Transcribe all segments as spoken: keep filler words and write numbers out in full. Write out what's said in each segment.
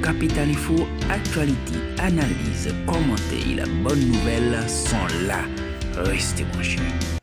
Capital Info, aktyalite, analiz, kòmantè, bòn nouvèl, son la. Reste branché.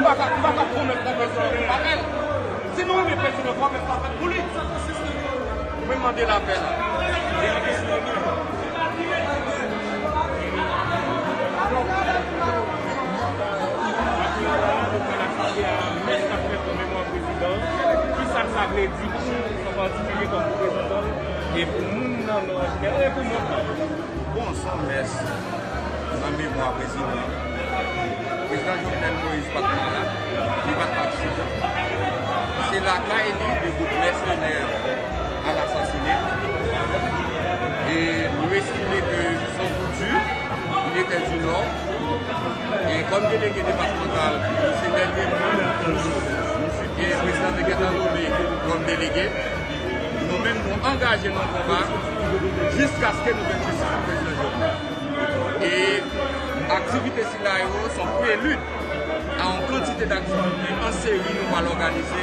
M pa ka, m pa ka pwomèt yon prezidan yon papèl. Si nou renmen prezidan, fò fè papèl pou li. Mwen mande lapèl. Mès k ap fèt an memwa prezidan, kisa sa vle di pou ou an patikilye kòm reprezantan e pou moun nan Nò Estè e pou mond lan? Bon, se yon mès nan memwa prezidan. Prezidan Jovenel Moïse pa t la, li pa t patisipe. Se lakay li de gwoup mèsenè al asasinen. E nou estime ke se yon kou di, li te di non. E kòm delege depatmantal, se dènye moun ke prezidan te gentan nome kòm delege. Nou menm, nou angaje nan konba jiskaske nou jwenn jistis pou prezidan Jovenel. E aktivite sila yo se yon prelid a yon kantite d aktivite an seri nou pral òganize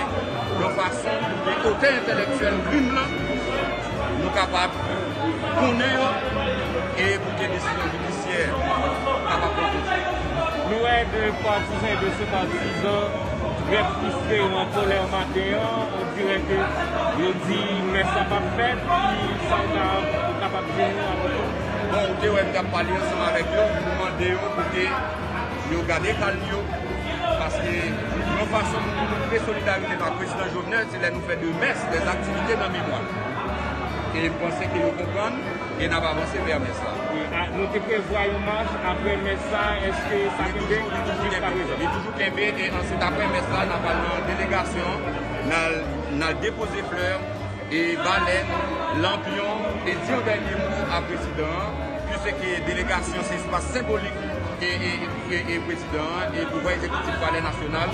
yon fason pou ke otè entèlektyèl krim lan, nou kapab konnen yo e pou ke desizyon jidisyè kapab pran kontwòl. Nou wè de patizan e de senpatizan trè fristre yo an kòlè maten an. Dirè ke yo di mès la p ap fèt, ki sa w ta, ou kapab di nou apwopo? Bon, ou te wè m t ap pale ansanm avèk yo, m mande yo pou ke yo gade kalm yo, paske yon fason pou nou montre solidarite nou ak prezidan Jovenel, se lè nou fè de mès, dè aktivite nan memwa l. E m panse ke yo konprann, e n ap avanse vè mès la. Wi, a, nou te prevwa yon mach apre mès la, èske sa kenbe jiskaprezan? Li toujou kenbe, e answit apre mès la, n ap al nan delegasyon, n al, n al depoze flè, e balèn, lanpyon, e di yon dènye mo a prezidan an, piske delegasyon se espas senbolik e, e, e, e prezidan an, e pouvwa egzekitif Palè Nasyonal,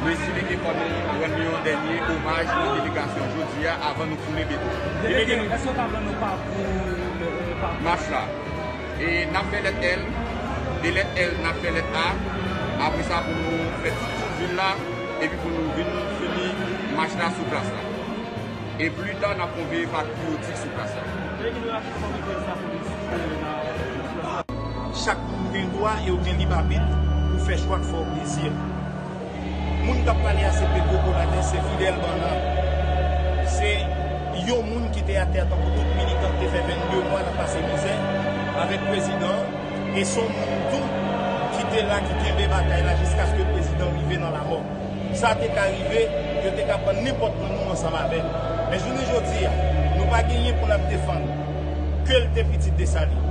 nou estime ke fò nou rann li yon dènye omaj nan delegasyon jodi a avan nou foule beton. Delege, èske w ka ban nou pakou, euh, pakou mach la? E n ap fè lèt L, de lèt L n ap fè lèt A, apre sa pou nou fè ti tour vil la, epi pou nou vin fini mach la sou plas la. E pli ta, n ap fè yon veye patriyotik sou plas la. Chak moun gen dwa e ou gen lib abit pou fè chwa k fè w plezi. Moun k ap pale a se Pedro Conatin, se Fidel Bana. Se yon moun ki te atè tankou tout militan k te fè vennde mwa n ap pase mizè avèk prezidan an. E se yon moun tou ki te la, ki kenbe batay la jiskaske prezidan rive nan lamò. Sa te ka rive, yo te ka pran nenpòt nan nou ansanm avè l. Men jounen jodi a, nou pa genyen pou n ap defann ke l te pitit Desalin,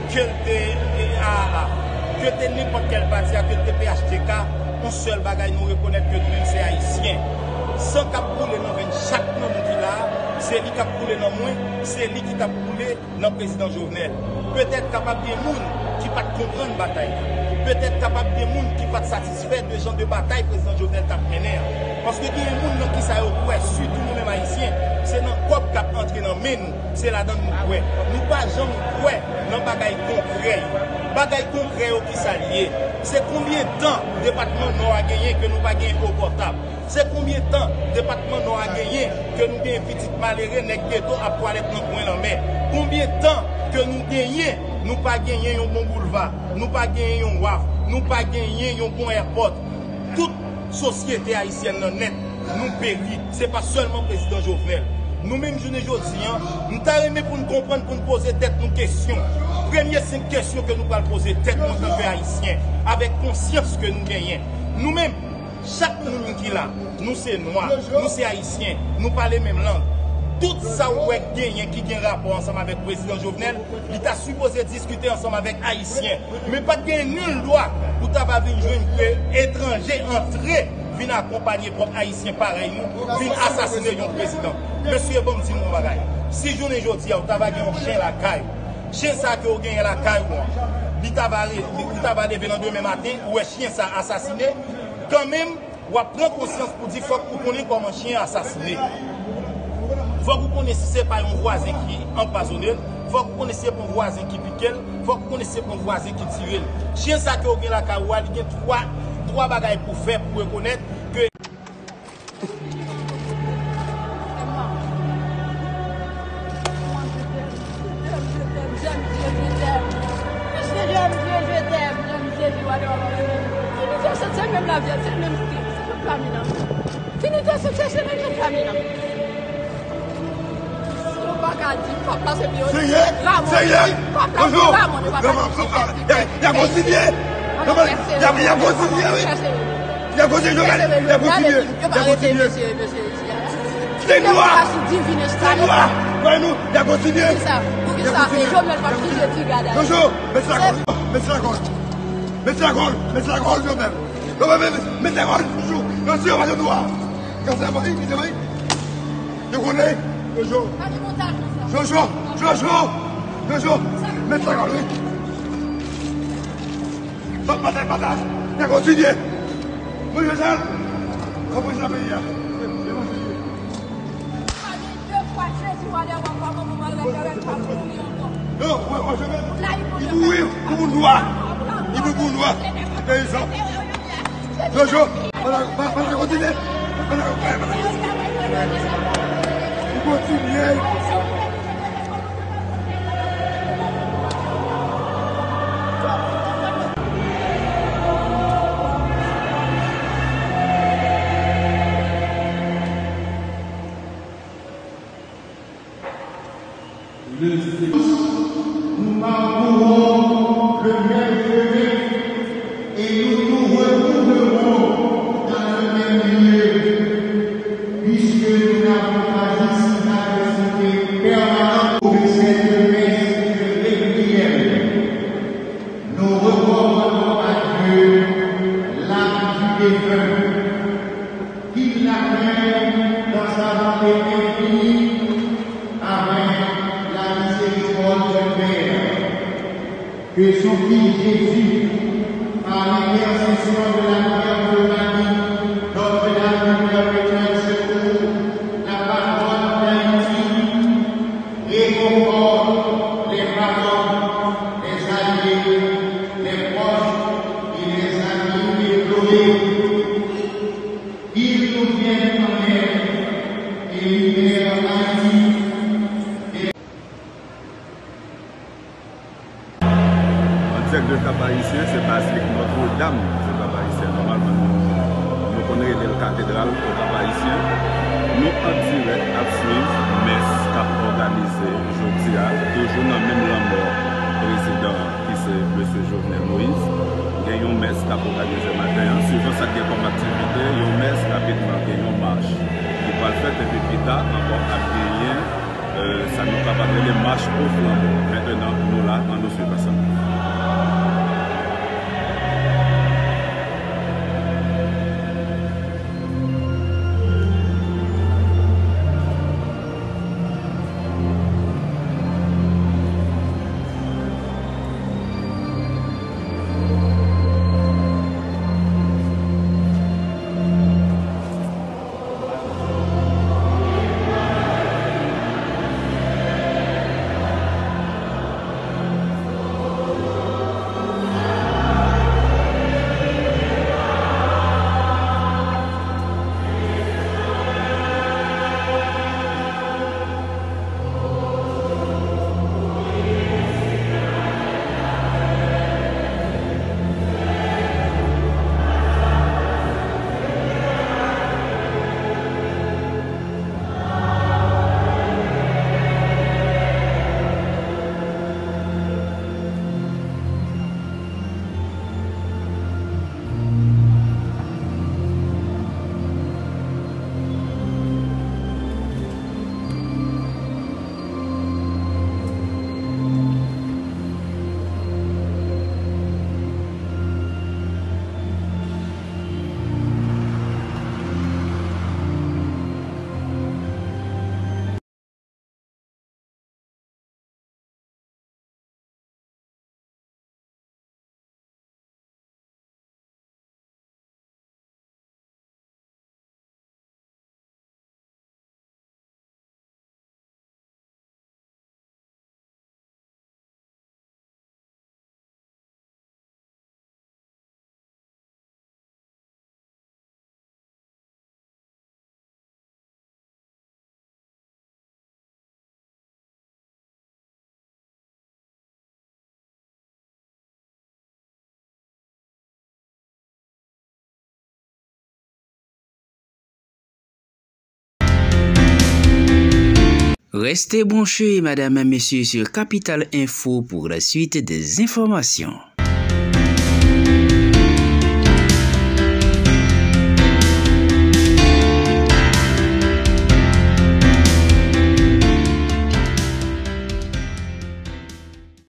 ke l te, e, A A A, ke l te nenpòt kèl pati a, ke l te P H T K, yon sèl bagay nou rekonèt ke nou menm se Ayisyen. San k ap koule nan venn chak nan nou ki la a, se li k ap koule nan mwen, se li ki t ap koule nan prezidan Jovenel. Petèt kapab gen moun ki pa t konprann batay la. Petèt kapab gen moun ki pa t satisfè de jan de batay prezidan Jovenel t ap mennen an. Paske gen moun nan kisa yo kwè, sitou nou menm Ayisyen, se nan kòb k ap antre nan men nou, se ladan l nou kwè. Nou pa janm kwè nan bagay konkrè yo. Bagay konkrè yo kisa l ye? Se konbyen tan depatman Nò a genyen ke nou pa genyen eau potable? Se konbyen tan depatman Nò a genyen ke nou genyen pitit malere, nèg geto ap twalèt nan kwen lanmè? Konbyen tan ke nou genyen, nou pa genyen yon bon boulva, nou pa genyen yon waf, nou pa genyen yon bon èpòt? Tout sosyete ayisyèn nan nèt, nou peri. Se pa sèlman prezidan Jovenel. Nou menm jounen jodi an, m ta renmen pou n konprann, pou n poze tèt nou kesyon. Premye senk kesyon ke nou pral poze tèt nou antanke Ayisyen, avèk konsyans ke nou genyen. Nou menm, chak moun ki la, nou se nwa, nou se ayisyen, nou pale menm lang. Tout sa w wè k genyen ki gen rapò ansanm avèk prezidan Jovenel, li ta sipoze diskite ansanm avèk ayisyen. Men pa t gen nil dwa pou ta va vin jwenn ke etranje antre vin akonpanye pwòp Ayisyen parèy nou, vin asasine yon prezidan. Mesye, ban m di nou yon bagay. Si jounen jodi a, ou ta va gen yon chen lakay ou, chen sa ke w genyen lakay ou an, li ta va re-, li, ou ta va leve nan demen maten, ou wè chen sa asasine, kanmenm, w ap pran konsyans pou di fòk ou konnen kòman chen an asasine. Fòk ou konnen si se pa yon vwazen ki anpwazonnen l, fòk ou konnen si se pa yon vwazen ki pike l, fòk ou konnen si se pa yon vwazen ki tire l. Chen sa ke w gen lakay ou a, li gen twa, twa bagay pou fè pou rekonèt ke Fini fè sèt semèn la, fini fè sèt semèn la. Yo pa ka di, papa se pye. Seyè, Seyè, Jojo, y a kontinye. Y a kontinye, wi. Y a kontinye, Jovenel, y a kontinye. Y a kontinye. Se nwa. Se nwa. Wè nou, y a kontinye. Y a kontinye. Jojo, met lakòl, met lakòl. Met lakòl, met lakòl, Jovenel. Yo pa vle met lakòl toujou. Yo si yo pa de dwa. Kansa bay, kansa bay. Yo konnen. Jojo. Jojo, Jojo, Jojo. Met lakòl, wi. Batay, batay. Yo kontinye. Mwen Jojo. Konprann sa peyi a. Yo kontinye. Yo, wè, wè, Jovenel. Li mouri pou moun nwa. Li mouri pou moun nwa. Peyizan. Jojo, pa ta, pa, pa ta kontinye. Pa ta, pa ta kontinye. Li kontinye. Le six, nous parcourrons le même chemin et nous nous retrouverons dans le même lieu, puisque nous n'avons pas ici la nécessité permanente de cette messe de requiem. Nous recommandons à Dieu l'âme du défunt, qu'il l'accueille dans sa bonté infinie avec la miséricorde du Père. Que son Fils Jésus, par l'intercession de la Vierge Marie, Notre-Dame du Perpétuel Secours, la patronne d'Haïti, réconforte les parents, les alliés, les proches et les amis déplorés. Qu'il nous vienne en aide et libère Haïti. An dirèk de Kap Ayisyen, se Bazilik Nòtredam de Kap Ayisyen. Nòmalman, nou, nou konn rele l Katedral de Kap Ayisyen. Nou an dirèk ap swiv mès k ap òganize jodi a, toujou nan menm lanmò prezidan an, ki se mesye Jovenel Moïse. Gen yon mès k ap òganize maten an, swivan sa k gen kòm aktivite, yon mès, rapidman gen yon mach ki pral fèt, epi pita ankò ap genyen, euh, sa nou kapab rele mach o flanbo. Mentenan, nou la, ann nou swiv ansanm. Restez branchés, mesdames et messieurs, sur Capital Info pour la suite des informations.